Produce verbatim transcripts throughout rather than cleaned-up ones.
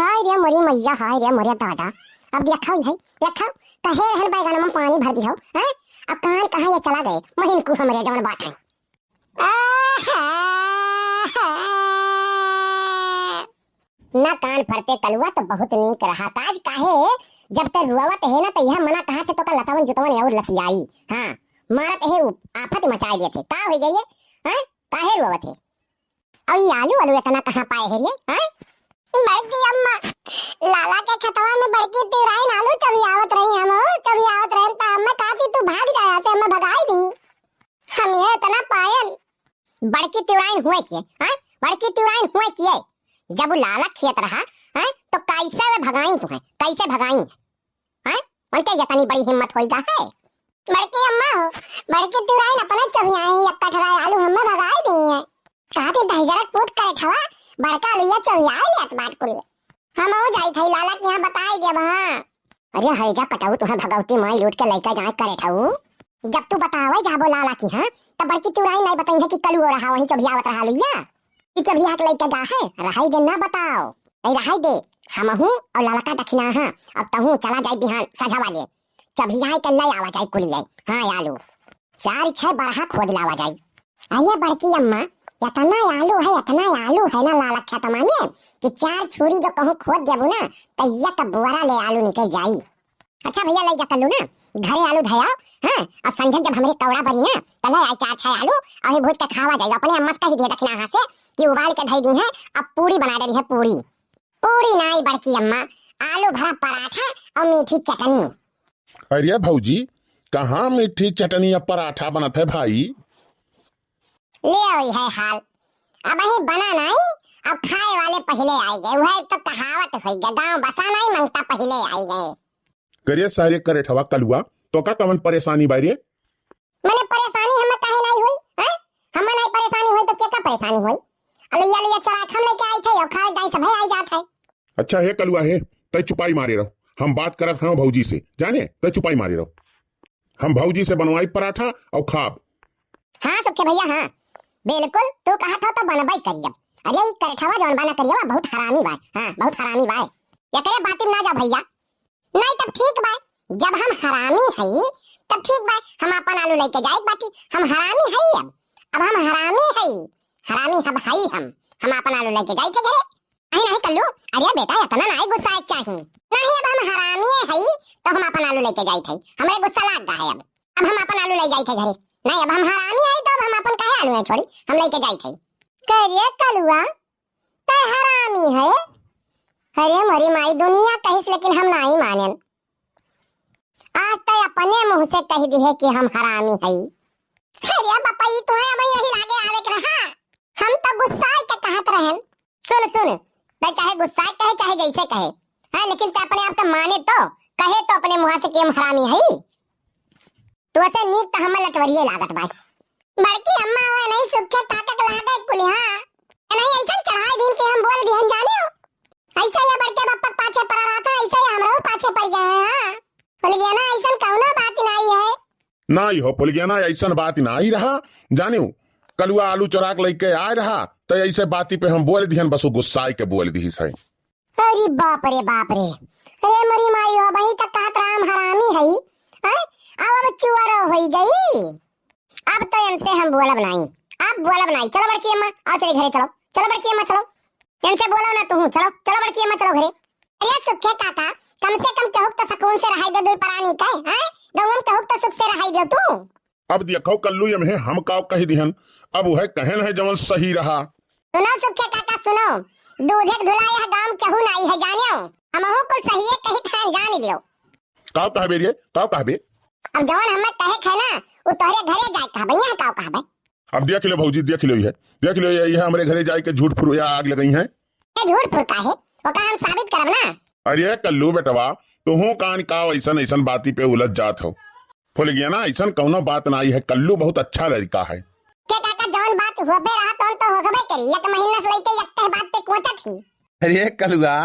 हाय रे मोरी मैया, हाय रे मोरे दादा। अब देखो, यही देखो, कहे रहन बैगन में पानी भर दिहो, हैं? अब कान कहाँ ये चला गए, महीन को हमरे जवन बाटे। ना कान फरते कलुआ तो बहुत नीक रहा। काज काहे, जब ते रुआवत है ना, तो यह मना कहा थे तो का लतावन जुतवन और लतियाई। हाँ, मारत है उ-, आफत मचाए देते। का हो गई है? हैं? काहे रुआवत है? और ये आलू, आलू इतना कहाँ पाए है रे? हैं? बड़की अम्मा, लाला के खेतवा में बड़की तिवराइन आलू चबियावत रही, हम चबियावत रहे, तो अम्मा कहती, "तू भाग जा यहाँ से," अम्मा भगाई दी। हम ये इतना पायन। बड़की तिवराइन हुए किए, हैं? बड़की तिवराइन हुए किए। जब वो लाला खेत रहा, हैं? तो कैसे वे भगाई तुम्हें? कैसे भगाई? हैं? उनके इतनी बड़ी हिम्मत होई गा है? बड़की अम्मा हो, बड़की तिवराइन अपने चबियाई, एक कठरा आलू हमें भगाई दी है। कहती दहिजरक पूत करे ठवा, बड़का लुइया चबियाई लियत बाट कुल। हम हो जाई थई लाला के यहाँ बताई देब, हाँ। अरे हई जा कटाऊ, तुहे भगवती माई लूट के लइका जाए करे ठाऊ। जब तू बतावे जाबो लाला की, हाँ, तब बड़की तिवराई नहीं बताई है कि कलू हो रहा वही चबियावत रहा लुइया। ई चबिया के लइका गा है, रहाई दे ना बताओ। नहीं रहाई दे, हमहू और ललका दखिना है, अब तहू चला जाई बिहान सझा वाले। चबिया के ले आवा जाई कुलिया, हाँ आलू। चार छह बरहा खोद लावा जाई। अरे बड़की अम्मा, इतना आलू है, इतना आलू है ना लाला खेतमा में कि चार छुरी जो कहूँ खोद देबू ना, तो एक बोरा ले आलू निकल जाई। अच्छा भैया, ले जा कल्लू ना, घरे आलू धयाओ, हाँ, और संझन जब हमरे कौड़ा बरी ना, तो ले आई चार छह आलू, और भूज के खावा जाई। अपने अम्मा से कही दे दखिना हाथ से कि उबाल के धई दी है, अब पूड़ी बना दे रही है, पूड़ी। पूड़ी नाई बड़की अम्मा, आलू भरा पराठा और मीठी चटनी। अरे भौजी, कहाँ मीठी चटनी या पराठा बनत है भाई? ले आई है हाल, अब ही बना नाई, अब खाए वाले पहले आई गए। वह एक तो कहावत होई गए, गाँव बसा नाई, मंगता पहले आई गए। करे सारे करे ठवा कलुआ, तो का कवन परेशानी बाई रे? मने परेशानी हमें काहे नाई होई, हैं? हमें नाई परेशानी होई तो के का परेशानी होई? अलैया लैया चराख हम लेके आई थे, और खाए दाई सभे आई जात है। अच्छा हे कलुआ हे, तै चुपाई मारे रहो, हम बात करत हन भौजी से, जाने तै चुपाई मारे रहो। हम भौजी से बनवाई पराठा और खाब। हाँ सुखे भैया, हाँ बिल्कुल, तू कहा था तो बनबई करियब। अरे ई करेठवा जौन बना करियवा बहुत हरामी बा, हाँ बहुत हरामी बा। एकरे बातिन ना जा भैया, नहीं तब ठीक बा, जब हम हरामी हई तब ठीक बा, हम आपन आलू लेके जाए, बाकी हम हरामी हई अब, अब हम हरामी हई, हरामी हम हई हम, हम आपन आलू लेके जाए थे घरे। नहीं नहीं कल्लू, अरे बेटा इतना नहीं गुस्सा चाही, नहीं अब हम हरामी हई तो हम आपन आलू लेके जाए थे, हमरे गुस्सा लाग गा है अब, अब हम आपन आलू ले जाए थे घरे, नहीं अब हम हरामी हई तो अब हम आपन काहे आलू है छोड़ी, हम लेके जाए थे। करिए कलुआ, तै हरामी है। अरे मोरी माई, दुनिया कहिस लेकिन हम नाई मानेन। आज तै अपने मुँह से कह दिहे कि हम हरामी हई। अरे बापा, ई तोहे अब यही लागे आवे के रहा। हम तो गुस्साए के कहत रहन। सुन सुन, तै चाहे गुस्साए कहे चाहे जैसे कहे, हाँ लेकिन तै अपने आप के माने तो, कहे तो अपने मुँह से कि हम हरामी हई। तोसे नीक त हमें लटवरिये लागत बा। बड़की अम्मा हो नहीं सुखे काका के लागे कुलिहा। नहीं ऐसन चढ़ाई दिन के हम बोल दिहन जानियो। ऐसे ये बड़के बप्पा के पाछे पड़ा रहा था, ऐसे ही हमरो पाछे पड़ गए हैं, हाँ। फुलगेना ऐसन कौनो बात नहीं है। नहीं हो फुलगेना, ऐसन बात नहीं रहा। जानियो, कलुआ आलू चोरा के लेके आए रहा, तो ऐसे बाती पे हम बोल दिहन, बस वो गुस्साए के बोल दिहिस है। अरे बाप रे बाप रे, अरे मोरी माई हो, अबही तक कहत रहा हम हरामी हई, हैं? अब, अब चुअरो होई गई। अब तो इनसे हम बोलब नाई, अब बोलब नाई। चलो बड़की अम्मा, आओ चले घरे चलो, चलो बड़की अम्मा चलो, इनसे बोलो ना तू, चलो, चलो बड़की अम्मा चलो घरे। अरे सुखे काका, कम से कम केहू तो सुकून से रहाई दे दुई परानी के, हैं? गाँव में केहू तो सुख से रहाई दे तू। अब देखो कल्लू यमहे हम काव कह दिहन, अब वह कहन है जवन सही रहा। सुनो सुखे काका सुनो, दूधे के धुला यह गांव केहू नाई है जानियो, हमहू कुल सहिए कहित हैं जान लियो। काव कहबे रे, काव कहबे? अब जवन हमें कहे के है ना, उ तोहरे घरे जाए कहबे, यहाँ काव कहबे? अब देख लो भौजी, देख लो यह, देख लो यह, यह हमरे घरे जाए के झूठ फुर या आग लगई है। ये झूठ फुर का है, ओका हम साबित करब ना। अरे कल्लू बेटवा, तुहू कान काव ऐसन ऐसन बाती पे उलझ जात हो। फुलगेना, ऐसन कौनो बात नाई है, कल्लू बहुत अच्छा लड़का है। के काका, जौन बात होबे रहा तौन तो होबे करी, एक महीना से लेके एक बात पे कोचत ही। अरे कलुआ,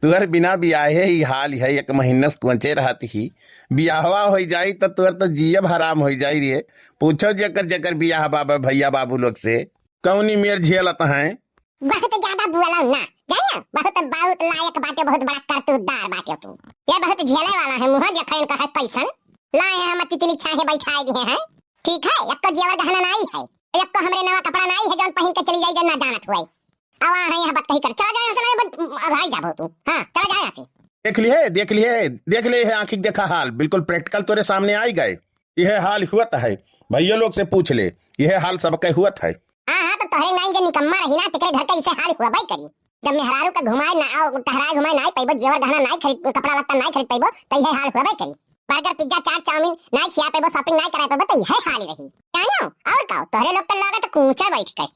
तुहर बिना बियाहे ही हाल है, एक महीना से कोचे रहत ही, बियाहवा होई जाई त तुहर तो जियब हराम होई जाई रे। पूछो जेकर जेकर बियाह बाबा भैया बाबू लोग से, कौनी मेर झेलत हैं। बहुत ज्यादा बोलो ना, जानियो, बहुत, बहुत लायक बाटे, बहुत बड़ा करतूतदार बाटे तू। ये बहुत झेले वाला है, मुँह देखो इनका है कैसन। लाए हैं हम तितली छाहे बैठाए दिए हैं। ठीक है, एक तो जेवर गहना नाई है, एक तो हमरे नवा कपड़ा नाई है, जौन पहिन के चली जाई, जब ना जानत हुए। अब आ है यहाँ बात कही कर, चला जाए यहाँ से, नहीं, बन-, अघाई जाबो तू। हाँ, चला जाए यहाँ से। देख लिहे, देख लिहे, देख लिहे, आँखी के देखा हाल, बिल्कुल practical तोरे सामने आई गए। यह हाल हुअत है, भैया लोग से पूछ ले, यह हाल सबके हुअत है। हाँ, हाँ, तो तोहरे नाई जे निकम्मा रही ना, तेकरे घर का इसे हाल हुआ बाई करी। जब मेहरारू का घुमाए ना, आओ, टहराए घुमाए नाई पैबो, जेवर गहना नाई खरीद, कपड़ा लत्ता नाई खरीद पैबो, तो यह हाल हुआ बाई करी। Burger, pizza, चाट, चाउमीन नाई खिया पैबो, shopping नाई कराए पैबो, तो यह हाल रही। जानियो, और का, तोहरे लोग के लागत कूचा बैठ के।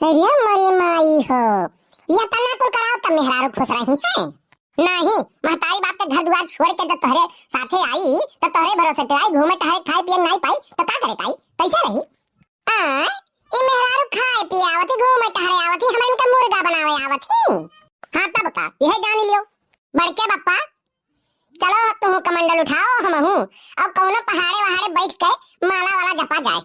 अरे मोरी माई हो, ये तना कुल कराओ तब मेहरारू खुश रही है। नहीं, महतारी बाप के घर दुआर छोड़ के जब तोहरे साथे आई, तो तोहरे भरोसे ते आई, घूमे टहरे, खाए पिए नाई पाई, तो का करे पाई? कैसे रही? आय, ई मेहरारू खाए पिए आवत ही, घूमे टहरे आवत ही, हमरा इनका मुर्गा बनावे आवत ही। हाँ, तब का, यह जान लियो। बड़के बप्पा, चलो तू कमंडल उठाओ, हम हूँ। अब कौनो पहाड़े वहाड़े बैठ के माला वाला जपा जाए।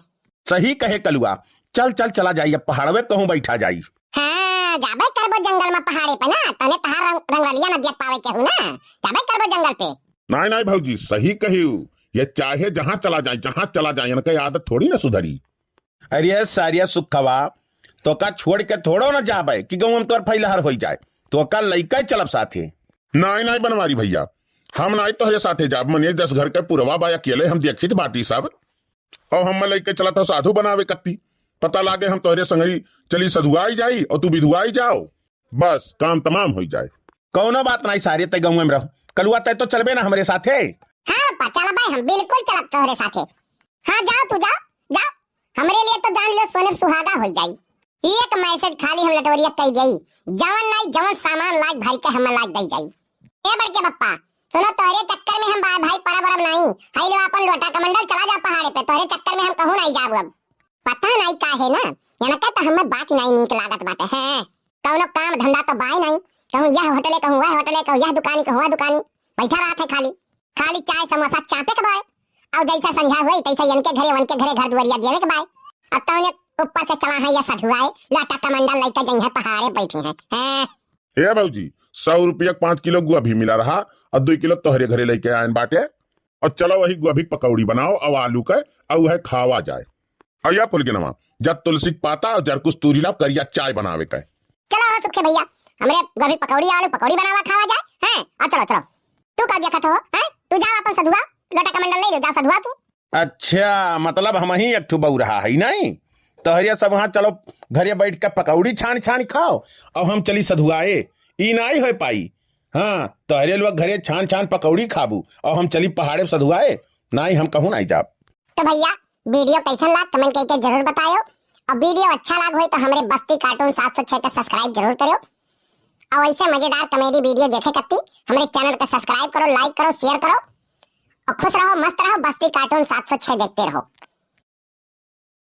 सही कहे कलुआ, चल, चल, चला जाई, अब पहाड़वे कहूँ बैठा जाई। हाँ, जाबे करबो जंगल में पहाड़े पे ना, तने तहार रंग, रंगरलिया न देख पावे केहू ना, जाबे करबो जंगल पे। नाई, नाई भौजी, सही कहियो, ये चाहे जहाँ चला जाए, जहाँ चला जाए, इनके आदत थोड़ी ना सुधरी। अरे सारिया सुखवा, तोका छोड़ के थोड़ो ना जाबे कि गाँव में तोर फैलहर होई जाए, तोका लइका चलब साथे। नाई, नाई बनवारी भैया, हम नाई तोहरे साथे जाब, मने दस घर के पुरवा बा अकेले, हम देखित बाटी सब। और हम लइके चलत हो साधु बनावे कत्ती, पता लागे हम तोहरे संगरी चली सधुआई जाई और तू विधुआई जाओ, बस काम तमाम होई जाए। कौनो बात नाई सारे, तै गाँव में रहो, कलुआ तै तो चलबे ना हमरे साथे। हाँ पप्पा, चलबे हम, बिल्कुल चलब तोहरे साथे। हाँ जाओ तू जाओ, जाओ, हमरे लिए तो जान लो सोने पे सुहागा होई जाई। एक message खाली हम लटवरिया कह गई, जवन नाई जवन सामान लाग भर के हम लाग दे जाई। ए बड़के पप्पा, सुनो तोहरे चक्कर में हम बा-, भाई परब वरब नाई, हाई लो अपन लोटा कमंडल चला जा पहाड़े पे, तोहरे चक्कर में हम कहूँ नाई जाब अब। पता नाई का है ना, इनका तो हमें बात नाई नीक लागत बाटे। हैं, कौनो काम धंधा तो बाय नाई, कहूँ यह होटले, कहूँ वह होटले, कहूँ यह दुकानी, कहूँ वह दुकानी, बैठा रहत है खाली, खाली चाय समोसा चापे के बाय। और जैसा संझा हुई तैसे इनके घरे, उनके घरे, घर दुआरिया देवे के बाय। अब तो उन्हें ऊपर से चला है यह सधुआए, लोटा कमंडल लइके जइहे पहाड़े बैठी हैं। हैं। ए भौजी, सौ रुपया के पाँच किलो गोभी मिला रहा और दो किलो तोहरे घरे लइके आयन बाटे। और चलो वही गोभी पकौड़ी बनाओ और आलू के, और वह खावा जाए। और या फुलगनवा, जा तुलसी के पाता और जरकुस तूरी लाओ, करिया चाय बनावे के। चलो हो सुखे भैया, हमरे गोभी पकौड़ी, आलू पकौड़ी बनावा, खावा जाए। हैं, आ चलो, चलो। तू का देखत हो? हैं, तू जा अपन सधुआ, लोटा कमंडल ले लो, जा सधुआ तू। अच्छा, मतलब हम ही एक ठो बउरहा है, नहीं? तोहरे सब वहाँ चलो, घरे बैठ के पकौड़ी छान छान खाओ, और हम चली सधुआए, ई नाई हो पाई। हाँ, तोहरे लोग घरे छान छान पकौड़ी खाबू, और हम चली पहाड़े सधुआए, नाई हम कहूँ नाई जाब। तो भैया, video कैसन लाग, comment करके जरूर बतायो, और video अच्छा लाग होई तो हमरे बस्ती cartoon सात सौ छह के subscribe जरूर करो, और ऐसे मजेदार comedy video देखे कत्ती हमरे channel के subscribe करो, like करो, share करो, और खुश रहो, मस्त रहो, बस्ती cartoon सात सौ छह देखते रहो।